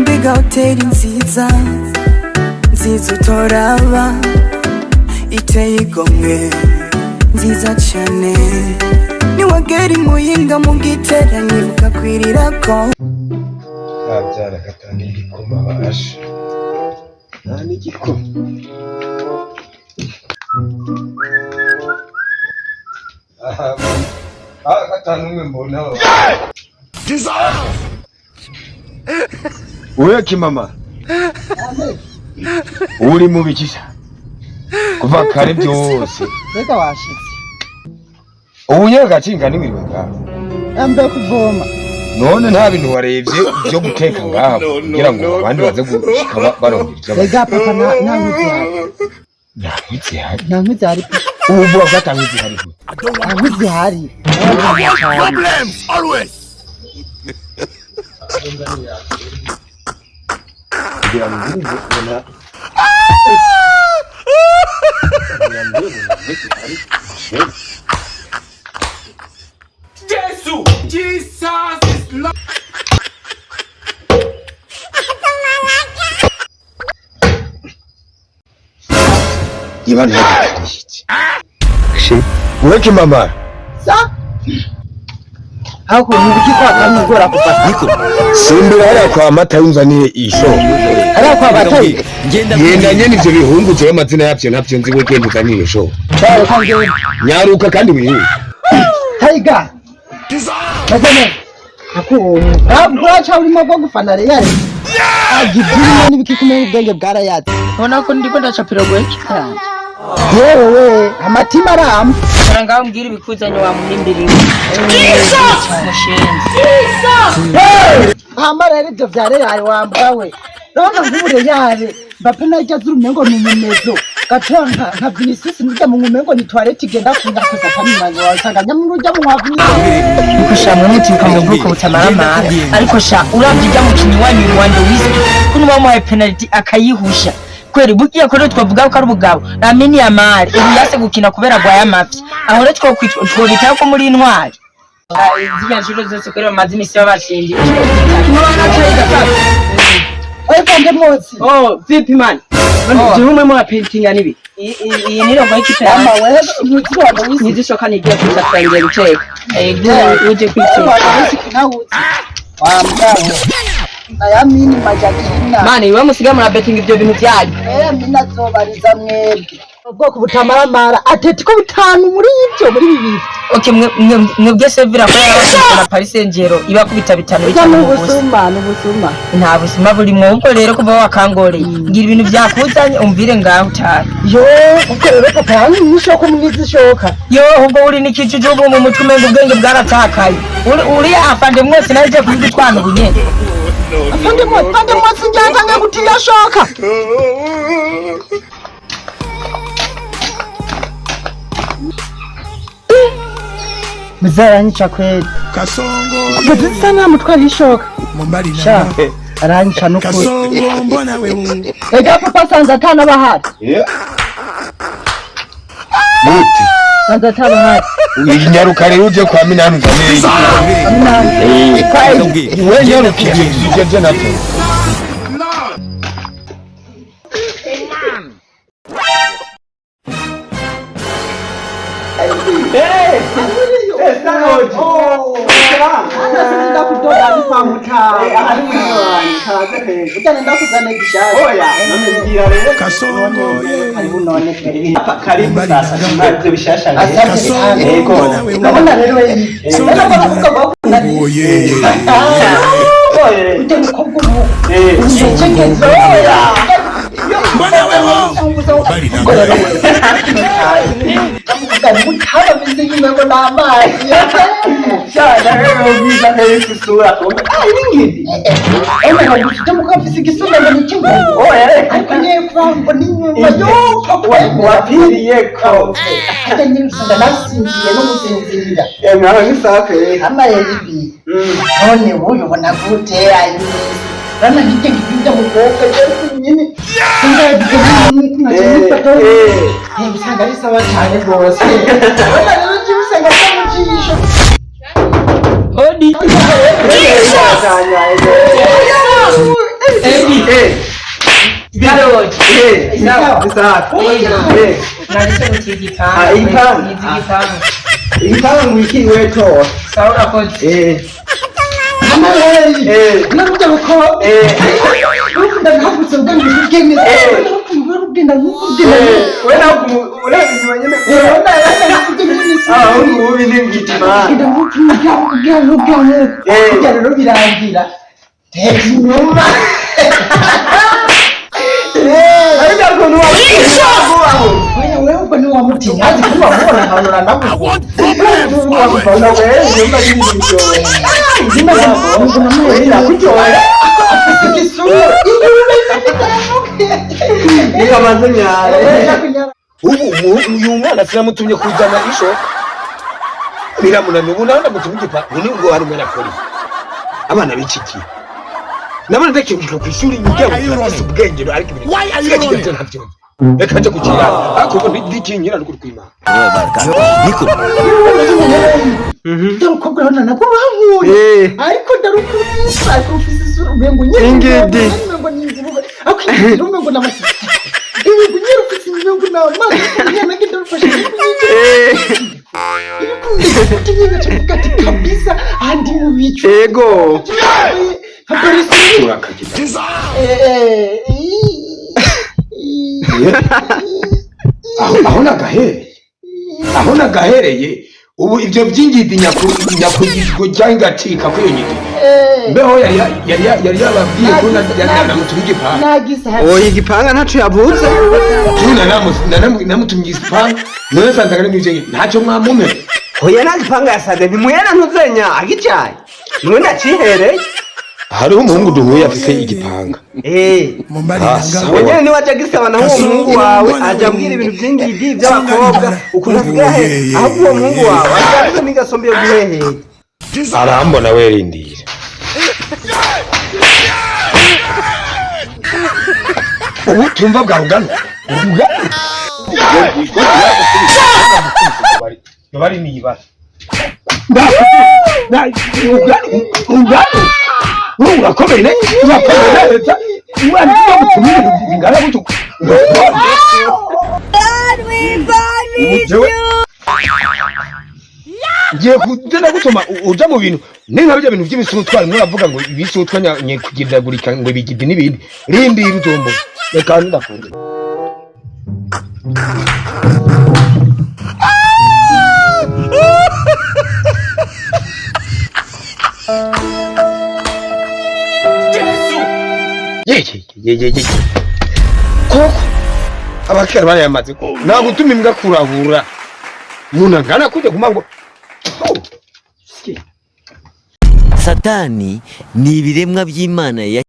Mbega hoteli nziza nziza utoraba, iteye igomwe, nziza cane. Niwagera imuyinga mu giteranyi ukakwirirako. Kabyara gatanga igikoma basha, nta n'igikoma. Aha, gatanu umwe mbona. Wewe kimama, uri mu bikisha kuva kare byose? Mbega washitse? Ubu nyene gacinga niwiriwe ngaha. Yambaye kuvoma. None nta bintu warebye byo guteka ngaha kugira ngo abandi baze gushika barondera ivyo barya? Ega papa, nta nkwi zihari. Nta nkwi zihari? Nta nkwi zihari pe. Ubu uvuga ko ata nkwi zihari gute? Nta nkwi zihari. Kugira ngo ngirize ubona kugira ngo ngirize nta nkwi zihari. Jesus is Lord. Iba ntagikariye iki ureke mama? Sa aho kuntu ibiki kwa kamugora kuva. Niko simbira hariya kwa mata yunzaniye isho. Hariya kwa batayi? Yenda nyene ivyo bihungu, jewe amazina yavyo ntavyo nzi. We genda uzanire isho. Cyane kandi. Nyaruka kandi wihute. Tiger meze neza akubonye uraca urimo bwo gufana Real agibwirimo n'ibiki kumenya ubwenge bwarayatse. Ubona ko ndiko ndacapira guhekika yanjye. Yewe we, amatima arama. Kora ngaho mbwira ibikuzanye wa muhimbiriwe mushenzi. Hama rero ibyo vya Real wambwa we, urabona nk'ubu Real Mbappe naryo azira umengo ni umumezo gatoya nka Vinicius, nurya mu umengo ni toilette igenda kunyakuza akamimanya wasanga nyamurujya mu wa Vinicius. Ariko sha, mwe mutiruka mu bwoko butamaramara, ariko sha uravye ujya mukinyi wanyu Rwanda Whisky kuno bamuhaye penalty akayihusha kweri, bugiye ko rero twavuga ko ari ubugabo Lamine Yamal ubu yase gukina kubera agwaye amavi. Aho rero twobitaho ko muri intwari. Ziriya nshuro zose kweri bamaze imisi babashinja. Ariko nde mwotsi. Oh, vipi man? Oh. Jewe umwe murapentinga nibi. Iyi ni logo y'ikipe Ama yanjye. wewe mwotsi Rwanda Whisky. Nizishoka nigiye kuza twangiye guteka. Ego, uje kwiteka. Rwanda Whisky nawuzi wambwa we na yamini majakina. Man, iwe musigaye murabetinga ivyo bintu byanyu. Yamini azobariza mwebwe ubwoko butamaramara Atletico butanu muri ivyo muri bibiri. Okay, mwebwe Sevilla ko yarabakubita na Paris Saint-Germain ibakubita bitanu Burya bitanu ni mu busa. ubusuma, ni ubusuma. Nta busuma burimwo. Ubwo rero kuva wakangoreye, ngira ibintu vyakuzanye umvire ngaho utahe. Yo, ubwo rero papa yanyu ishoka mwiza ishoka. Yo, ubwo uri n'ikijujubu mu mutwe umenga ubwenge bwaratakaye. Uriya afande mwose nawe uje kubigutwana ubu nyene. Afande mwotsi, afande mwotsi njyatanga kuti yashoka. Muzaranyica kweli. Kasongo. Kugeza isa namutwara ishoka. Mumbali. Sha aranyica n'ukuri. Kasongo, mbona wewe? Ega papa sanze atanabahari. Gute? Sanze atabahari. Nyaruka rero uje kwa minani uzanire igikoma. We nyaruka, ivyo ivyo navyo. Kasongo ye. Karibu sasa, ibyo bishasha. Kasongo, mbona wewe? Ndabona rero Oh yeah. ujya mukobwa ubu ucecekeze. Mbona wewe? Mbali na wewe. Mutaba bize nyuma n'amazi. Cyane ubwiza nk'isura. Ah, ibingidi. Ujya mukobwa afise igisura ngo ni icy'ingungu, ariko ngiye kuba mbona inyuma yo papa. Wapiriye ko. Hajya nyine usanga nasinziriye no gusinzira. Mwaho ni safi. Ama rero ibi none wowe ubona gute ayo meza? Urabona nk'ibyo ngibyo ujya mukobwa ariko nyine usanga ari sawa cyane rwose. Urabona rero njye usanga asa mu jisho. Hodi. Eh. Karoji. Eh. Sawa. Sawa. Eh. Nanditse gutiza igipanga. Ah, igipanga. Ntiza igipanga. Igipanga ngwiki weto. Sawa urakoze. Eh. Amareri. Eh. Naburya buko. Eh. Ndahagutse ubwanjye ubwenge. Ugenda nk'ugenda. Eh. We nawe ureba inyuma nyene. Ah, ubu ni ngiti man. Ugenda nk'ugenda nk'ugenda nk'ugenda. Eh. Kujya rero birangira. Teza inyuma. Ariko ukuntu wabuze. Oya wewe ubwo ntiwamutinya azi ko wamubona nkabona namuzi. Ubona wewe nyuma y'ibyo. Afite isura. Nikamaze nyare. Ubu uyu mwana sinamutumye kuzana ishoka biramunaniye, ubu nawe ndamutumye igipanga ubu ni hari umwana akora abana b'iki nabona ndakibwira ku ishuri ngiye gufata ubwenge ariko ibintu sigakigenze ntabyumva reka nje gukira ariko ubu ndikinyira n'ukuri kw'Imana. Ndarukobwa urabona nabwo bankuye ariko ndarukubise ariko ufise isura umengo nyene Ingidi. umengo ni ingurube ariko ingidi umengo ni amasi umengo nyene ufise umengo ni amazi nyene agenda arufashe ibikumbe nyene acavuga ati kabisa ahandi mu bicu Ego. nka polisi Urakagira. Aho nagahereye aho nagahereye ubu ibyo by'ingidi nyakugirwa cyangwa igacika kuri iyo ngidi mbeho yari yari yababwiye ko namutumye igipanga nagise Oya igipanga ntaco yavuze. Namutumye igipanga none nsanze ari ibyo ntacyo mwamume. Oya nta gipanga yasabye ntimwera ntuzenya agicaye. Nimwe ndacihereye. Hariho umuhungu duhuye afise igipanga. Eh. Mobali Ah, na nga. sawa. Wenyene niwe aja gisaba naho uwo muhungu wawe aja ambwira ibintu vy'ingidi vy'abakobwa ukuntu asigaye ahe ahubwo uwo muhungu wawe asigaye afise n'ingeso mbi yo guhehera. Arambona werindira ubu tumva bwa rugano bari niba ugano urakomeye urakomeye neza umwana utumye bingana gutyo ngiye kugenda gutuma uja mu bintu ni nka bijya bintu by'ibisutwa rimwe uravuga ngo ibisutwa nyekugiragurika ngo ibigidi n'ibindi rindi rutombo reka ndakunze. Ye ye ye ye koko abakera barayamaze ko nagutuma imbwa kurahura umuntu angana kujya kumango. Satani ni ibiremwa by'Imana ya